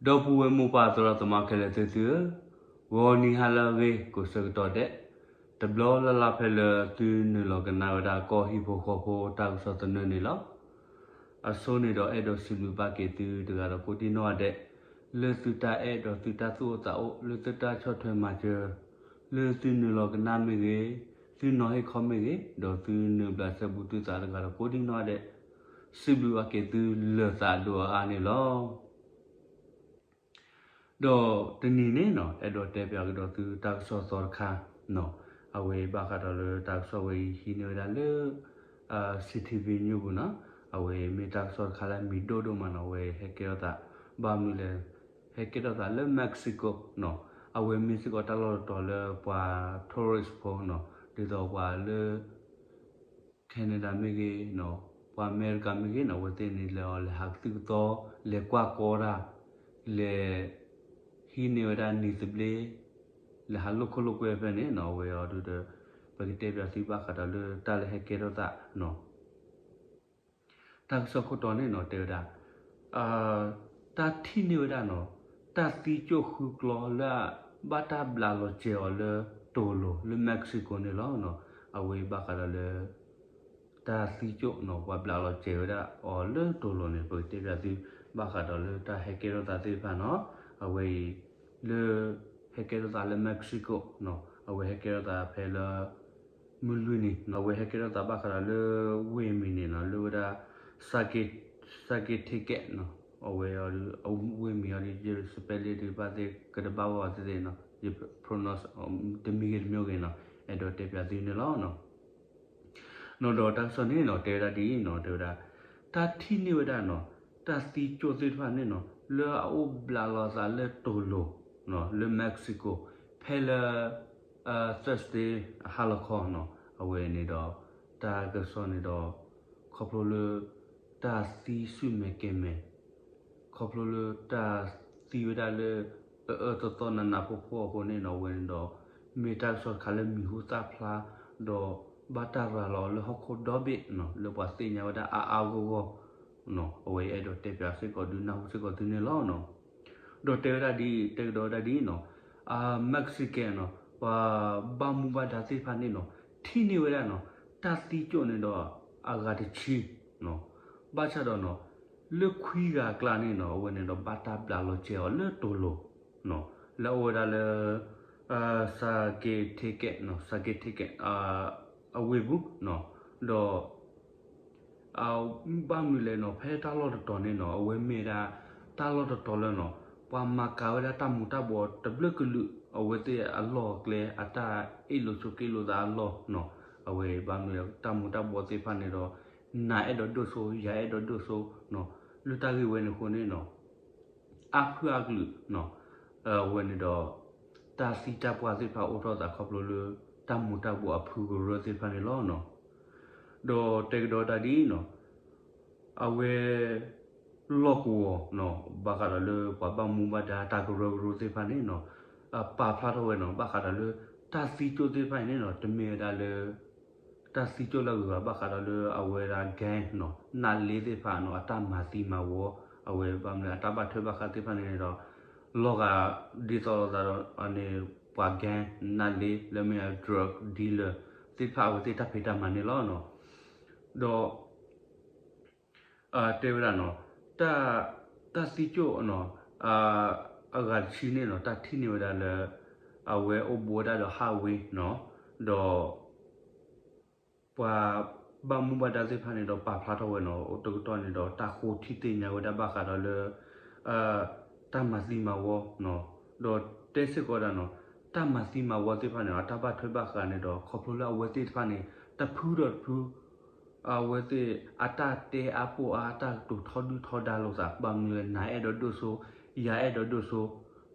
ဒီပုၢ်ဝဲၢ်မိၢ်ပၢ်သရၣ်သမါခဲလၢာ်သ့ၣ်သုဧၢ, ဂီၤနံၤဟါလၢအဂ့ၤကိးဆၢကတီၢ်ဒဲး, တဘျီလၢ်လၢ်ဖဲလၢသုနုာ်လီၤကနၣ်ဝဲဒၣ်ကီၢ်ဟံၣ်ဖိဃီဖိတၢ်ကစီၣ်သနၢၣ်န့ၣ်လီၤ. အဆိန့ၣ်ဒီးအဲၣ်ဒိးစံးဘျုးဘၣ်က့ၤသုတဂၤဒီးကိးဒံနီၢ်ဂၤဒဲး, လၢသုတၢ်အဲၣ်ဒီးသုတၢ်သူၣ်အိၣ်သးအိၣ် လၢသုတၢ်ဆီၣ်ထွဲမၤစၢၤ, လၢသုနုာ်လီၤကနၣ်မ့ၢ်ဂ့ၤ, သုနီၤဟ့ၣ်ခီမ့ၢ်ဂ့ၤ, ဒီးသုနုာ်ဘျးစဲဘူးသုသးတဂၤဒီးကိးဒံနီၢ်ဂၤဒဲး, စံးဘျုးဘၣ်က့ၤသုလၢာ်သးဒိၣ်အါအါန့ၣ်လီၤ. ဒီးတနံၤန့ၣ်နီၤ အဲၣ်ဒိးတဲပၠးကဒီးသုတၢ်ကစီၣ်သီတခါနီၤ, အဝဲဘၣ်ဃးဒီးလၢတၢ်ကစီၣ်ဝဲအံၤဟံးန့ၢ်ဝဲဒၣ်လၢ CTV News ပူၤနီၤ, အဝဲမ့ၢ်တၢ်ကစီၣ်တခါလၢအမံၤဒိၣ်ဒိၣ်မးနီၤ, အဝဲဟဲကဲထီၣ်သး ဘၣ်မနုၤလဲၣ်, ဟဲကဲထီၣ်သးလၢ Mexico နီၤ, အဝဲမ့ၢ်စ့ၢ်ကီးတၢ်လီၢ်တတီၤလၢပှၤ tourist ဖိနီၤ, ဒ်သိးပှၤလၢ Canada မ့ၢ်ဂ့ၤနီၤ, ပှၤအမဲရကၤမ့ၢ်ဂ့ၤနီၤ, အဝဲသ့ၣ်န့ၣ်လဲၤအီၤလဲၤဟးကသုၣ်ကသီ, လဲၤကွၢ်ကီတၢ်, လဲၤဟံးန့ၢ်ဝဲဒၣ်နံၤသဘျ့, လဲၤဟးလိာ်ခိၣ်လိာ်ကွဲဖဲန့ၣ်နီၤ, အဝဲအီၤဒုးဒီး ပကတဲပၠးသုဘၣ်ဃးဒီးလၢတၢ်လၢဟဲကဲထီၣ်သးနီၤ တၢ်ကစီၣ်ခိၣ်တီန့ၣ်နီၤ တဲဝဲဒၣ် တၢ်ထံၣ်န့ၢ်ဝဲဒၣ်နီၤ, တၢ်သံကၠိၣ်ဃုကျီလၢ ဘၣ်တၢ်ဘျးလီၤစဲၤအီၤလၢတိၤလိၤလၢ Mexico န့ၣ်လီၤ. အဝဲဘၣ်ဃးဒီးလၢ တၢ်သံကၠိၣ်နီၤ ပှၤဘျးလီၤစဲၤဝဲဒၣ်အီၤလၢတိၤလိၤန့ၣ် ပကတဲပၠးသု ဘၣ်ဃးဒီးလၢတၢ်ဟဲကဲထီၣ်သးသ့ၣ်တဖၣ်နီၤ, အဝဲအံၤ လၢ ဟဲကဲထီၣ်သးလၢ Mexico နီၤ, အဝဲဟဲကဲထီၣ်သးဖဲလၢ မုၢ်လွံၢ်နံၤနီၤ, အဝဲဟဲကဲထီၣ်သးဘၣ်ဃးဒီးလၢဝ့ၢ်မံၤန့ၣ်နီၤ, လၢဝဲဒၣ် Zacate- Zacatecas နီၤ, အဝဲအီၤဒုး ဝ့ၢ်မံၤအီၤဒုး ယ spelling ဒုးဘၣ်သ့ၣ်ကတဘၣ်ဝဲအီၤသ့ၣ်သ့ၣ်နီၤ, ယ pronounce တမံၤဂ့ၤတမံၤဂ့ၤနီၤ, အဲၣ်ဒိးတဲပၠးသုန့ၣ်လီၤ. နီၤဒီးတၢ်ကစီၣ်န့ၣ်နီၤ တဲဝဲဒၣ်ဒ်အံၤနီၤ, တဲဝဲဒၣ် တၢ်ထံၣ်န့ၢ်ဝဲဒၣ်နီၤ, တၢ်သံကၠိၣ်သ့ၣ်တဖၣ်န့ၣ်နီၤ လၢအအိၣ်ဘျးလီၤသးလၢတိၤလိၤ လၢ Mexico ဖဲလၢ Thursday အဟါလီၤခီနီၤ, အဝဲန့ၣ်ဒီး တၢ်ကစီၣ်န့ၣ်ဒီး ခီဖျိလၢ တၢ်သံဆူၣ်မဲာ်ကဲၤမဲာ် ခီဖျိလၢတၢ်သံဝဲဒၣ်လၢ အၢအၢသီသီနးနးဖှီၣ်ဖှီၣ်အဃိန့ၣ်နီၤ, အဝဲန့ၣ်ဒီး မ့ၢ်တၢ်ကစီၣ်တခါလၢမံၤဟူသၣ်ဖျါ ဒီးဘၣ်တၢ်ရၤလီၤအီၤလၢဟီၣ်ခိၣ်ဒီဘ့ၣ်နီၤ, လၢပှၤသ့ၣ်ညါဝဲဒၣ်အါအါဂီၢ်ဂီၢ်နီၤ, အဝဲအဲၣ်ဒိးတဲပၠးစ့ၢ်ကီးဒုးနၢ်ဟူစ့ၢ်ကီးသုန့ၣ်လီၤ. ဒီးတဲဝဲဒၣ်ဒ်အံၤ တဲကဒီးဝဲဒၣ်ဒ်အံၤနီၤ, Mexican နီၤ ပှၤဘၣ်မူဘၣ်ဒါသ့ၣ်တဖၣ်န့ၣ်နီၤ ထံၣ်န့ၢ်ဝဲဒၣ်နီၤ တၢ်သံကၠိၣ်န့ၣ်ဒီး အဂၤတဆံ ဘၣ်ဆၣ်ဒီးနီၤ လၢခွံဂၤအကျါန့ၣ်နီၤ အဝဲန့ၣ်ဒီးဘၣ်တၢ်ဘျးလီၤစဲၤအီၤလၢတိၤလိၤ လၢအအိၣ်ဝဲဒၣ်လၢ Zacatecas နီၤ Zacatecas အဝ့ၢ်ပူၤနီၤ, ဒီး ဘၣ်မနုၤလဲၣ်နီၤ ဖဲတၢ်လီၢ်တတီၤန့ၣ်နီၤ အဝဲမ့ၢ်ဒၣ် တၢ်လီၢ်တတီၤလၢနီၤ ပှၤမၤကၤဝဲဒၣ်တၢ်မူၤတၢ်ဘှီးတဘျုးကလုာ် အဝဲသ့ၣ်အလီၢ်အကျဲ အတၢ်အ့ၣ်လိာ်ဆိးက့လိာ်သးအလီၢ်နီၤ, အဝဲဘၣ်မနုၤလဲၣ် တၢ်မူၤတၢ်ဘှီးသ့ၣ်တဖၣ်န့ၣ်ဒီး နၤအဲၣ်ဒိးဒိၣ်စိ ယၤအဲၣ်ဒိးဒိၣ်စိနီၤ, လၢတၢ်ဂ့ၢ်ဝဲန့ၣ်အဃိန့ၣ်နီၤ အါဖုအါကလုာ်နီၤ, အဝဲန့ၣ်ဒီး တၢ်သံတၢ်ပှၢ်သ့ၣ်တဖၣ်အိၣ်ထီၣ်သးခီဖျိလၢ တၢ်မူၤတၢ်ဘှီးအဖုကရၢသ့ၣ်တဖၣ်န့ၣ်လီၤနီၤ. ဒီးတဲကဒီးတၢ်ဒ်အံၤနီၤ, အဝဲ လီၢ်ကဝီၤနီၤ ဘၣ်ဃးဒီးလၢပှၤဘၣ်မူဘၣ်ဒါတၢ်ကရၢကရိသ့ၣ်တဖၣ်န့ၣ်နီၤ, ပာ်ဖျါထီၣ်ဝဲနီၤ ဘၣ်ဃးဒီးလၢ တၢ်သံကၠိၣ်သ့ၣ်တဖၣ်အံၤန့ၣ်နီၤ တမ့ၢ်ဝဲဒၣ်လၢ တၢ်သံကၠိၣ်လၢအဂုၤအဂၤ ဘၣ်ဃးဒီးလၢအဝဲဒၣ် gang နီၤ နးလ့သ့ၣ်တဖၣ်နီၤ အတၢ်မၤသံမၤဝီ အဝဲဘၣ်မနုၤအတၢ်ဘၣ်ထွဲဘၣ်ဃးသ့ၣ်တဖၣ်န့ၣ်ဒီး လီၤဂာ်ဒ်သိးလိာ်သးဒီးန့ၣ် ပှၤ gang နးလ့လၢမ့ၢ် drug dealer သ့ၣ်တဖၣ်အဝဲသ့ၣ်တၢ်ဖံးတၢ်မၤန့ၣ်လီၤနီၤ. ဒီး တဲဝဲဒၣ်နီၤ တၢ် တၢ်သံကၠိၣ်နီၤ အဂၤတဆံန့ၣ်နီၤ တၢ်ထံၣ်န့ၢ်ဝဲဒၣ်လၢ အဝဲအိၣ်ဘူးဝဲဒၣ်ဒီး highway နီၤ ဒီး ပှၤဘၣ်မူဘၣ်ဒါသ့ၣ်တဖၣ်န့ၣ်ဒီးပာ်ဖျါထီၣ်ဝဲနီၤ တကတီၢ်န့ၣ်ဒီး တၢ်ဃိထံသ့ၣ်ညါဝဲဒၣ်ဘၣ်ဃးဒီးလၢ တၢ်မၤသံမၤဝီနီၤ ဒီးတဲစ့ၢ်ကီးဒၣ်နီၤ တၢ်မၤသံမၤဝီသ့ၣ်တဖၣ်န့ၣ် အတၢ်ဘၣ်ထွဲဘၣ်ဃးန့ၣ်ဒီး ခီဖျိလၢအဝဲသ့ၣ်တဖၣ်န့ၣ် တဖုဒီးတဖု အဝဲသ့ၣ်အတၢ်တဲအါပိာ်အါ အတၢ်ကတိၤထီဒုၣ်ထီဒါလိာ်သး ဘၣ်မနုၤလဲၣ် နၤအဲၣ်ဒိးဒိၣ်စိ ယၤအဲၣ်ဒိးဒိၣ်စိ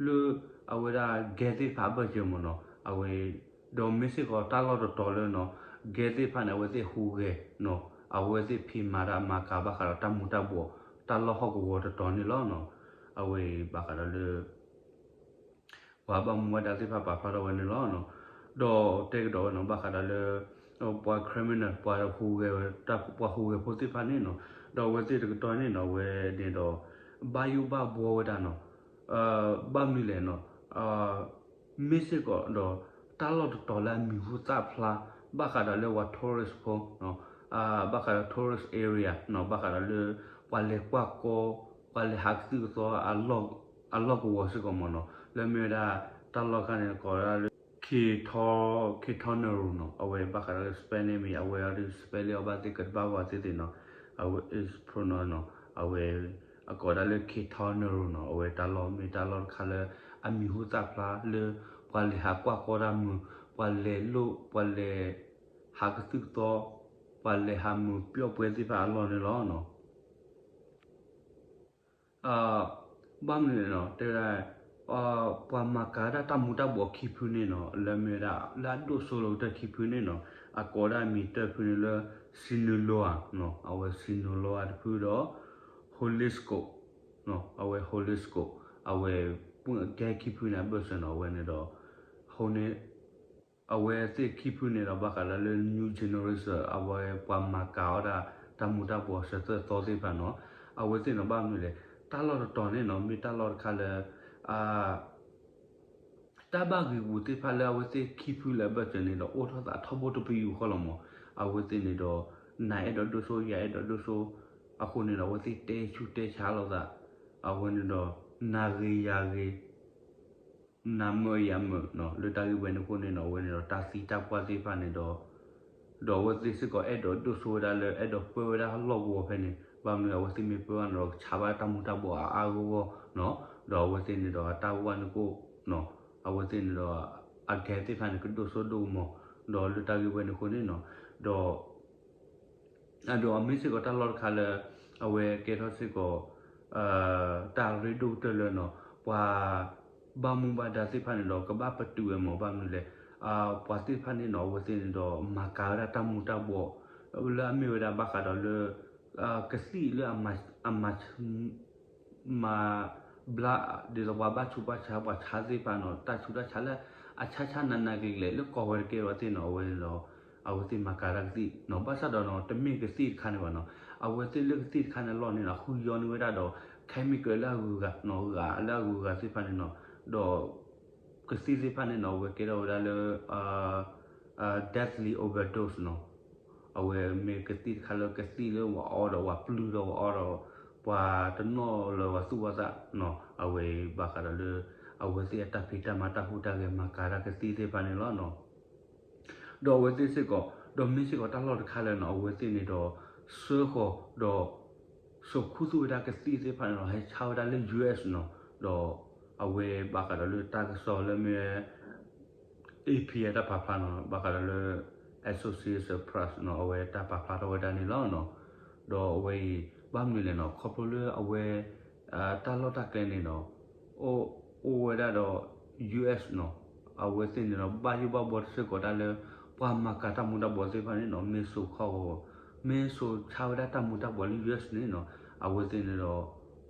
လၢအဝဲဒၣ် gang သ့ၣ်တဖၣ်အဘၢၣ်စၢၤမ့ၢ်နီၤ အဝဲ ဒီးမ့ၢ်စ့ၢ်ကီးတၢ်လီၢ်တတီၤလၢနီၤ gang သ့ၣ်တဖၣ်န့ၣ် အဝဲသ့ၣ်ဟူးဂဲၤနီၤ အဝဲသ့ၣ်ဖံးမၤတၢ်မၤကၤဘၣ်ဃးဒီးတၢ်မူၤတၢ်ဘှီး တၢ်လီၢ်ဟီၣ်ကဝီၤတတီၤန့ၣ်လီၤနီၤ အဝဲဘၣ်ဃးဒီးလၢ ပှၤဘၣ်မူဘၣ်ဒါသ့ၣ်တဖၣ်ပာ်ဖျါထီၣ်ဝဲန့ၣ်လီၤ. ဒီးတဲကဒီးဝဲနီၤ ဘၣ်ဃးဒီးလၢ ပှၤ criminal ပှၤဟူးဂဲၤ ပှၤဟူးဂဲၤဖိသ့ၣ်တဖၣ်န့ၣ်နီၤ ဒီးအဝဲသ့ၣ်တကတီၢ်န့ၣ်နီၤ အဝဲန့ၣ်ဒီး ဘၣ်ယိၣ်ဘၣ်ဘှီဝဲဒၣ်နီၤ ဘၣ်မနုၤလဲၣ်နီၤ, မ့ၢ်စ့ၢ်ကီးဒီး တၢ်လီၢ်တတီၤလၢအမံၤဟူသၣ်ဖျါ ဘၣ်ဃးဒီးလၢပှၤ tourist ဖိ ဘၣ်ဃးဒီး tourist area နီၤ, ဘၣ်ဃးဒီးလၢ ပှၤလဲၤကွၢ်ကီ, ပှၤလဲၤဟးကသုၣ်ကသီ အလီၢ်ကဝီၤစ့ၢ်ကီးမ့ၢ်နီၤ, လၢမ့ၢ်ဝဲဒၣ် တၢ်လီၢ်တခါန့ၣ် ကိးဝဲဒၣ်လၢ K-, Kittanning နီၤ, အဝဲဘၣ်ဃးဒီးလၢ spelling မ့ၢ် အဝဲအီၤဒုး spelling အီၤဘၣ်သ့ၣ်ကတဘၣ်ဂီၤသ့ၣ်သ့ၣ်နီၤ, အဝဲ is pronounced နီၤ, အဝဲ အကိးဒၣ်လၢ Kittanning နီၤ, အဝဲတၢ်လီၢ်မ့ၢ်တၢ်လီၢ်တခါလၢ အမံၤဟူသၣ်ဖျါလၢ ပှၤလဲၤဟးကွၢ်ကီတၢ်မုာ်, ပှၤလဲၤလိၣ်, ပှၤလဲၤ ဟးကသုၣ်ကသီ, ပှၤလဲၤဟးမုာ်ပျီၣ်ပှဲၤသ့ၣ်တဖၣ်အလီၢ်န့ၣ်လီၤနီၤ. ဘၣ်မနုၤလဲၣ်နီၤ, တဲဝဲဒၣ် ပှၤမၤကၤဝဲဒၣ်တၢ်မူၤတၢ်ဘှီးခံဖုန့ၣ်နီၤ, လၢမ့ၢ်ဝဲဒၣ် လၢအဒိၣ်စိလီၤကတၢၢ်ခံဖုန့ၣ်နီၤ, အကိးဒၣ်မံၤတဖုန့ၣ်လၢ Sinaloa နီၤ, အဝဲ Sinaloa တဖုဒီး Jalisco နီၤ, အဝဲ Jalisco အဝဲ ကဲခံဖုန့ၣ်အဘၢၣ်စၢၤနီၤ, အဝဲန့ၣ်ဒီး အဝဲသ့ၣ်ခံဖုန့ၣ်ဒီး ဘၣ်ဃးဒီးလၢ new generation အဝဲပှၤမၤကၤဝဲဒၣ် တၢ်မူၤတၢ်ဘှီးစၢၤသၢသီသ့ၣ်တဖၣ်နီၤ, အဝဲသ့ၣ်န့ၣ် ဘၣ်မနုၤလဲၣ်, တၢ်လီၢ်တတီၤန့ၣ်နီၤ, မ့ၢ်တၢ်လီၢ်တခါလၢ တၢ်ဘၣ်ဂ့ၤပူၤသ့ၣ်တဖၣ်လၢအဝဲသ့ၣ်ခံဖုလၢအဘၢၣ်စၢၤန့ၣ်ဒီး အိၣ်ထီၣ်သးထီဘိတပယူာ်ဃီလီၤမး, အဝဲသ့ၣ်န့ၣ်ဒီး နၤအဲၣ်ဒိးဒိၣ်စိ ယၤအဲၣ်ဒိးဒိၣ်စိ အဃိန့ၣ်ဒီး အဝဲသ့ၣ်တဲဆူၣ်တဲဆါလိာ်သး, အဝဲန့ၣ်ဒီး နၤဂ့ၤယၤဂ့ၤ နၤမုာ်ယၤမုာ်နီၤ, လၢတၢ်ဂ့ၢ်ဝဲန့ၣ်အဃိန့ၣ်နီၤ, အဝဲန့ၣ်ဒီးတၢ်သံတၢ်ပှၢ်သ့ၣ်တဖၣ်န့ၣ်ဒီး ဒီးအဝဲသ့ၣ်စ့ၢ်ကီးအဲၣ်ဒိးဒိၣ်စိဝဲဒၣ်လၢ အဲၣ်ဒိးပၢဝဲဒၣ်လီၢ်ကဝီၤဖဲန့ၣ်, ဘၣ်မနုၤအဝဲသ့ၣ်မ့ၢ်ပၢဘၣ်န့ၣ်ဒီး ကဆါဘၣ်တၢ်မူၤတၢ်ဘှီးအါအါဂီၢ်ဂီၢ်နီၤ, ဒီးအဝဲသ့ၣ်န့ၣ်ဒီးအတၢ်ဝဲန့ၣ်ကိၣ်နီၤ, အဝဲသ့ၣ်န့ၣ်ဒီး အဂဲၤသ့ၣ်တဖၣ်န့ၣ် ကဒိၣ်စိဒိၣ်ကမီၤ, ဒီးလၢတၢ်ဂ့ၢ်ဝဲန့ၣ်အဃိန့ၣ်နီၤ, ဒီး အဒိ အမ့ၢ်စ့ၢ်ကီးတၢ်လီၢ်တခါလၢ အဝဲကဲထီၣ်စ့ၢ်ကီး တၢ်ရ့ဒိၣ်ကတၢၢ်လၢနီၤ ပှၤဘၣ်မူဘၣ်ဒါသ့ၣ်တဖၣ်န့ၣ်ဒီး ကဘၣ်ပတုာ်ဝဲမး ဘၣ်မနုၤလဲၣ်, ပှၤသ့ၣ်တဖၣ်န့ၣ်နီၤ အဝဲသ့ၣ်န့ၣ်ဒီး မၤကၤဝဲဒၣ်တၢ်မူၤတၢ်ဘှီး လၢအမ့ၢ်ဝဲဒၣ်ဘၣ်ဃးဒီးလၢ ကသံၣ်လၢအမၤ မၤ ဘျါ ဒ်သိးပှၤဘၣ်ဆူးဘၣ်ဆါ ပှၤဆါသ့ၣ်တဖၣ်နီၤ တၢ်ဆူးတၢ်ဆါလၢ အဆါဆါနးနးကလဲာ် လၢကိးဝဲတကဲဘၣ်သ့ၣ်နီၤ အဝဲန့ၣ်ဒီး အဝဲသ့ၣ်မၤကၤတၢ်ကသံၣ်နီၤ ဘၣ်ဆၣ်ဒီးနီၤ တမ့ၢ်ကသံၣ်တခါန့ၣ်ဘၣ်နီၤ အဝဲသ့ၣ်လၢကသံၣ်တခါန့ၣ်အလီၢ်န့ၣ်နီၤ ဃုယီန့ၢ်ဝဲဒၣ်ဒီး chemical လၢအဂုၤအဂၤနီၤ ဂၤလၢအဂုၤအဂၤသ့ၣ်တဖၣ်န့ၣ်နီၤ ဒီး ကသံၣ်သ့ၣ်တဖၣ်န့ၣ်နီၤ အဝဲကဲထီၣ်ဝဲဒၣ်လၢ deadly overdose နီၤ အဝဲမ့ၢ်ကသံၣ်တခါလၢကသံၣ်လၢပှၤအီဒီးပှၤပျုၢ်ဒီးပှၤအီဒီး ပှၤတနီၣ်လၢၤပှၤသူၣ်ပှၤသးနီၤ အဝဲဘၣ်ဃးဒီးလၢ အဝဲသ့ၣ်အတၢ်ဖံးတၢ်မၤတၢ်ဟူးတၢ်ဂဲၤမၤကၤတၢ်ကသံၣ်သ့ၣ်တဖၣ်န့ၣ်လီၤနီၤ ဒီးအဝဲသ့ၣ်စ့ၢ်ကီး ဒီးမ့ၢ်စ့ၢ်ကီးတၢ်လီၢ်တခါလၢနီၤ အဝဲသ့ၣ်န့ၣ်ဒီး ဆှၢဃီၤဒီး စိာ်ခူသူၣ်ဝဲဒၣ်ကသံၣ်သ့ၣ်တဖၣ်န့ၣ်ဒီး ဟဲဆါဝဲဒၣ်လၢ US နီၤ ဒီးအဝဲဘၣ်ဃးဒီးလၢတၢ်ကစီၣ်လၢမ့ၢ် AP အတၢ်ပာ်ဖျါနီၤ ဘၣ်ဃးဒီးလၢ Associated Press နီၤ အဝဲတၢ်ပာ်ဖျါထီၣ်ဝဲဒၣ်န့ၣ်လီၤနီၤ ဒီးအဝဲအံၤ ဘၣ်မနုၤလဲၣ်နီၤ ခီဖျိလၢအဝဲ တၢ်လီၢ်တၢ်ကျဲန့ၣ်ဒီး အိၣ်ဝဲဒၣ်ဒီး US နီၤ အဝဲသ့ၣ်န့ၣ်ဒီး ဘၣ်ယိၣ်ဘၣ်ဘှီတစ့ၢ်ကီးဒၣ်လၢ ပှၤမၤကၤတၢ်မူၤတၢ်ဘှီးသ့ၣ်တဖၣ်န့ၣ်နီၤ မ့ၢ်စိာ်ခီ မ့ၢ်စိာ်ဆါဝဲဒၣ်တၢ်မူၤတၢ်ဘှီးလၢ US န့ၣ်နီၤ အဝဲသ့ၣ်န့ၣ်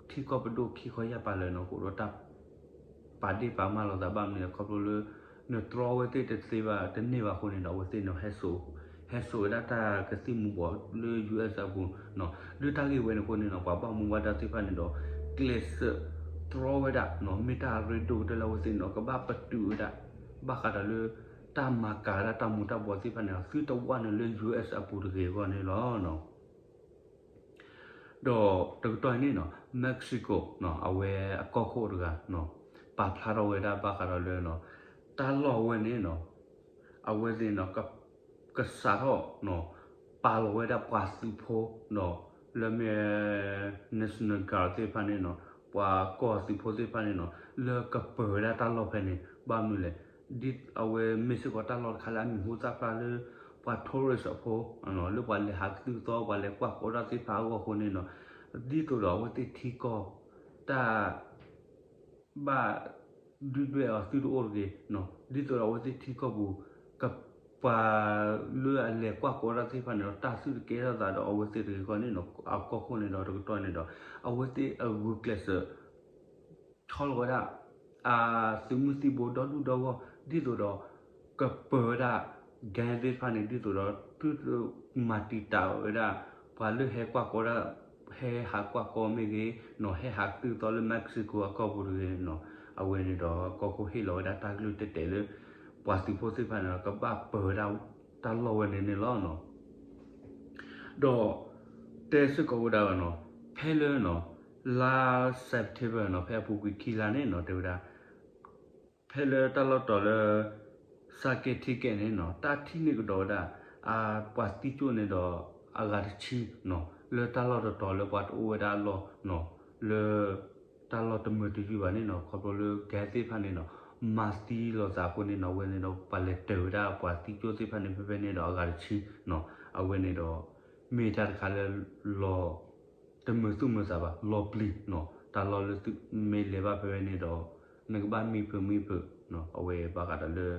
ဒီး ထံကီၢ်ပဒိၣ်ခံခီယၢ်ပၤလၢာ်နီၤ အိၣ်ဒီးတၢ် ပာ်ဒ့ၣ်ပာ်မၤလိာ်သးဘၣ်မနုၤလဲၣ် ခီဖျိလၢ နတြီဝဲသ့ၣ်တသ့ဘၣ်တန့ၢ်ဘၣ်အဃိန့ၣ်ဒီး အဝဲသ့ၣ်န့ၣ် ဟဲစိာ်ဝဲဒၣ်တၢ်ကသံၣ်မူၤဘှီးလၢ US အပူၤနီၤ လၢတၢ်ဂ့ၢ်ဝဲန့ၣ်အဃိန့ၣ်နီၤ ပှၤဘၣ်မူဘၣ်ဒါသ့ၣ်တဖၣ်န့ၣ်ဒီး ကျဲးစၢးတြီဝဲဒၣ်နီၤ မ့ၢ်တၢ်ရ့ဒိၣ်ကတၢၢ်လၢအဝဲသ့ၣ်န့ၣ်ဒီး ကဘၣ်ပတုာ်ဝဲဒၣ် ဘၣ်ဃးဒီးလၢ တၢ်မၤကၤဝဲဒၣ်တၢ်မူၤတၢ်ဘှီးသ့ၣ်တဖၣ်န့ၣ်ဒီး သုတဝၢ်န့ၣ်လၢ US အပူၤတဂ့ၤအဂီၢ်န့ၣ်လီၤ. ဒီးတကတီၢ်အံၤန့ၣ်နီၤ Mexico နီၤ အဝဲအကီၢ်ခိၣ်တဂၤနီၤ ပာ်ဖျါထီၣ်ဝဲဒၣ်ဘၣ်ဃးဒီးလၢနီၤ တၢ်လီၢ်အဝဲန့ၣ်နီၤ အဝဲသ့ၣ်နီၤ ကစးထီၣ်နီၤ ပာ်လီၤဝဲဒၣ်ပှၤသုးဖိနီၤ လၢမ့ၢ် National Guard သ့ၣ်တဖၣ်န့ၣ်နီၤ ပှၤကီၢ်သုးဖိသ့ၣ်တဖၣ်န့ၣ်နီၤ လၢကပၢၤဝဲဒၣ်တၢ်လီၢ်ဖဲန့ၣ် ဘၣ်မနုၤလဲၣ် ဒ်အဝဲမ့ၢ်စ့ၢ်ကီးတၢ်လီၢ်တခါလၢအမံၤဟူသၣ်ဖျါလၢ ပှၤ tourist အဖိ လၢပှၤလဲၤဟးကသုၣ်ကသီ ပှၤလဲၤကွၢ်ကီတၢ်သ့ၣ်တဖၣ်အဂီၢ်အဃိန့ၣ်နီၤ ဒ်သိးဒီးအဝဲသ့ၣ်ထံကီၢ် တၢ် ဘၣ်ဒုၣ်ဒွဲၣ်အီၤသုတအိၣ်တဂ့ၤ, ဒ်သိးဒီးအဝဲသ့ၣ်ထံကီၢ်ပူၤ ကပှၤလၢအလဲၤကွၢ်ကီတၢ်သ့ၣ်တဖၣ်န့ၣ်ဒီး တၢ်သုတကဲထီၣ်သးဒီးအဝဲသ့ၣ်တဂ့ၤအဂီၢ်န့ၣ် အကီၢ်ခိၣ်န့ၣ်ဒီးတကတီၢ်န့ၣ်ဒီး အဝဲသ့ၣ်အဂုာ်ကျဲးစၢး ဆီလီၤဝဲဒၣ် အသုးမုၢ်သံၣ်ဘိဒီဒူၣ်ဒီဂီၢ် ဒ်သိးဒီး ကပၢၤဝဲဒၣ် gang သ့ၣ်တဖၣ်န့ၣ် ဒ်သိးဒီး သုတမၤတံာ်တာ်ဝဲဒၣ် ပှၤလၢဟဲကွၢ်ကီတၢ် ဟဲဟးကွၢ်ကီမ့ၢ်ဂ့ၤနီၤ, ဟဲဟးကသုၣ်သီလၢ Mexico အကီၢ်ပူၤတဂ့ၤနီၤ, အဝဲန့ၣ်ဒီး ကီၢ်ခိၣ်ဟ့ၣ်လီၤဝဲဒၣ်တၢ်ကလုၢ်တဲာ်တဲာ်လၢ ပှၤသုးဖိသ့ၣ်တဖၣ်န့ၣ်ဒီး ကဘၣ်ပၢၤဝဲဒၣ်တၢ်လီၢ်ဝဲန့ၣ်န့ၣ်လီၤနီၤ. ဒီး တဲစ့ၢ်ကီးဝဲဒၣ်နီၤ, ဖဲလၢနီၤ လါ September နီၤ ဖဲအပူၤကွံာ်ခံလါန့ၣ်နီၤ တဲဝဲဒၣ် ဖဲလၢတၢ်လီၢ်တတီၤလၢ စးကဲထံကဲန့ၣ်နီၤ တၢ်ထံၣ်န့ၢ်ကဒီးဝဲဒၣ် ပှၤသံကၠိၣ်န့ၣ်ဒီး အဂၤတဆံနီၤ လၢတၢ်လီၢ်တတီၤလၢပှၤတအိၣ်ဝဲဒၣ်အလီၢ်နီၤ လၢ တၢ်လီၢ်တမုာ်တယုၢ်ဘၣ်န့ၣ်နီၤ ခီဖျိလၢ gang သ့ၣ်တဖၣ်န့ၣ်နီၤ မၤသံလိာ်သးအဃိန့ၣ်နီၤ အဝဲန့ၣ်ဒီး ပှၤလဲၤတၢၤဝဲဒၣ်ပှၤသံကၠိၣ်သ့ၣ်တဖၣ်န့ၣ် ဖဲဖဲန့ၣ်ဒီးအဂၤတဆံနီၤ အဝဲန့ၣ်ဒီး မ့ၢ်တၢ်တခါလၢလီၤ တမုာ်သူၣ်မုာ်သးဘၣ် လီၤပျံၤနီၤ တၢ်လီၢ်လၢသုမ့ၢ်လဲၤဘၣ်ဖဲဖဲန့ၣ်ဒီး နကဘၣ်မံဖုးမံဖုးနီၤ အဝဲဘၣ်ဃးဒီးလၢ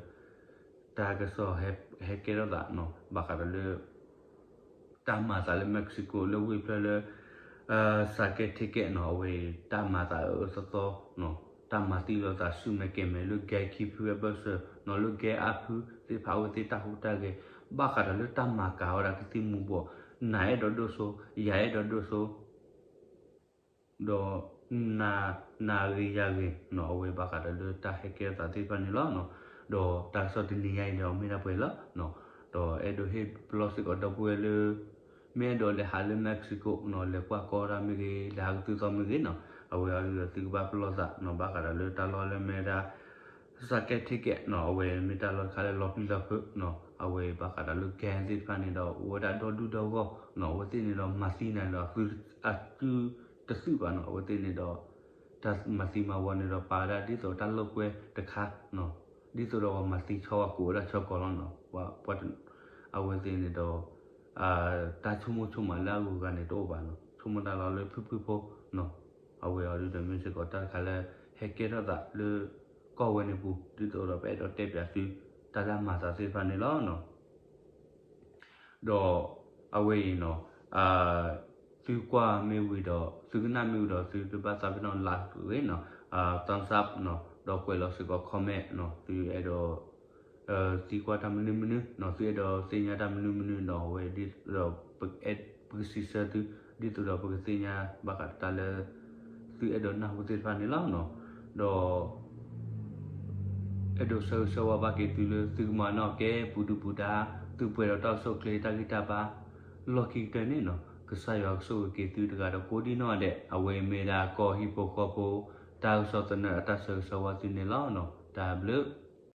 တၢ်ကစီၣ်ဟဲကဲထီၣ်သးနီၤ ဘၣ်ဃးဒီးလၢ တၢ်မၤသးလၢ Mexico လၢဝ့ၢ်ဖျၢၣ်လၢ စးကဲထံကဲနီၤ အဝဲတၢ်မၤသးအၢအၢသီသီနီၤ တၢ်မၤသံလိာ်သးဆူၣ်မဲာ်ကဲၤမဲာ်လၢ gang ခံဖုအဘၢၣ်စၢၤနီၤ လၢ gang အါဖုသ့ၣ်တဖၣ် အဝဲသ့ၣ်တၢ်ဟူးတၢ်ဂဲၤ ဘၣ်ဃးဒီးလၢတၢ်မၤကၤဝဲဒၣ်ကသံၣ်မူၤဘှီး နၤအဲၣ်ဒိးဒိၣ်စိ ယၤအဲၣ်ဒိးဒိၣ်စိ ဒီး နၤဂ့ၤယၤဂ့ၤနီၤ အဝဲဘၣ်ဃးဒီးလၢတၢ်ဟဲကဲထီၣ်သးသ့ၣ်တဖၣ်န့ၣ်လီၤ. ဒီးတၢ်ကစီၣ်တနံၤညါအံၤန့ၣ် မ့ၢ်ဒၣ်ပှဲၤလီၤ. ဒီးအဲၣ်ဒိးဟ့ၣ်ပလီၢ်စ့ၢ်ကီးဒီပုၢ်ဝဲၢ်လၢ မ့ၢ်အဲၣ်ဒိးလဲၤဟးလၢ Mexico နီၤ လဲၤကွၢ်ကီတၢ်မ့ၢ်ဂ့ၤ လဲၤဟးကသုၣ်သီမ့ၢ်ဂ့ၤနီၤ အဝဲအံၤဒီးသုကဘၣ်ပလီၢ်သးနီၤ ဘၣ်ဃးဒီးလၢတၢ်လီၢ်လၢမ့ၢ်ဝဲဒၣ် စးကဲထံကဲနီၤ အဝဲမ့ၢ်တၢ်လီၢ်တခါလၢလီၤပျံၤလီၤဖုးနီၤ အဝဲဘၣ်ဃးဒီးလၢ gang သ့ၣ်တဖၣ်န့ၣ်ဒီး အိၣ်ဝဲဒၣ်ဒီဒူၣ်ဒီဂီၢ်နီၤ အဝဲသ့ၣ်န့ၣ်ဒီးမၤသံနၤန့ၣ်ဒီး အစုတသုးဘၣ်နီၤ အဝဲသ့ၣ်န့ၣ်ဒီး တၢ်မၤသံမၤဝီန့ၣ်ဒီး ပာ်ဝဲဒၣ်ဒ်သိးတၢ်လိာ်ကွဲတခါနီၤ ဒ်သိးဒီးပှၤမၤသံဆီဝါကိးဝဲဒၣ်ဆီကီးလီၤနီၤ ပှၤ အဝဲသ့ၣ်န့ၣ်ဒီး တၢ်ဆိကမိၣ်ဆိကမးလၢအဂုၤအဂၤန့ၣ်တအိၣ်ဘၣ်နီၤ ဆိကမိၣ်တၢ်လီၤလၢဖုၣ်ဖုၣ်ဖိနီၤ အဝဲအံၤဒီးမ့ၢ်စ့ၢ်ကီးတၢ်တခါလၢ ဟဲကဲထီၣ်သးလၢ ကီၢ်ဝဲန့ၣ်ပူၤ ဒ်သိးဒီးပအဲၣ်ဒိးတဲပၠးသု တၢ်လၢအမၤသးသ့ၣ်တဖၣ်န့ၣ်လီၤနီၤ ဒီး အဝဲအံၤနီၤ သုကွၢ်မ့ၢ်ဝံၤဒီး သုကနၣ်မ့ၢ်ဝံၤဒီး သုတဘၣ်သးပ့ၤနီၣ် like တဂ့ၤနီၤ thumbs up နီၤ ဒီးကွဲးလီၤစ့ၢ်ကီး comment နီၤ သုအဲၣ်ဒိး သံကွၢ်တၢ်မနုၤမနုၤနီၤ သုအဲၣ်ဒိးသ့ၣ်ညါတၢ်မနုၤမနုၤနီၤ အဝဲဒ်သိးဒီး ပကအဲၣ် ပကစံးဆၢသု ဒ်သိးဒီးပကသ့ၣ်ညါဘၣ်ဃးတၢ်လၢ သုအဲၣ်ဒိးနၢ်ဟူသ့ၣ်တဖၣ်န့ၣ်လီၤနီၤ ဒီး အဲၣ်ဒိးဆၢဂ့ၤဆၢဝါဘၣ်က့ၤသုလၢသုကမၤနီၣ်ကဲပူၤဒုၣ်ပူၤဒါ သုပှဲၤဒီးတၢ်အိၣ်ဆူၣ်အိၣ်ချ့တၢ်ဂံၢ်တၢ်ဘါ လီၢ်ခံကတၢၢ်န့ၣ်နီၤ ကစၢ်ယွၤကဆိၣ်ဂ့ၤက့ၤသုတဂၤဒီးကိးဒံနီၢ်ဒဲး အဝဲမ့ၢ်ဒၣ်ကီၢ်ဟံၣ်ဖိဃီဖိ တၢ်ကစီၣ်သနၢၣ်အတၢ်ဆၢဂ့ၤဆၢဝါသုန့ၣ်လီၤနီၤ တၢ်ဘျုး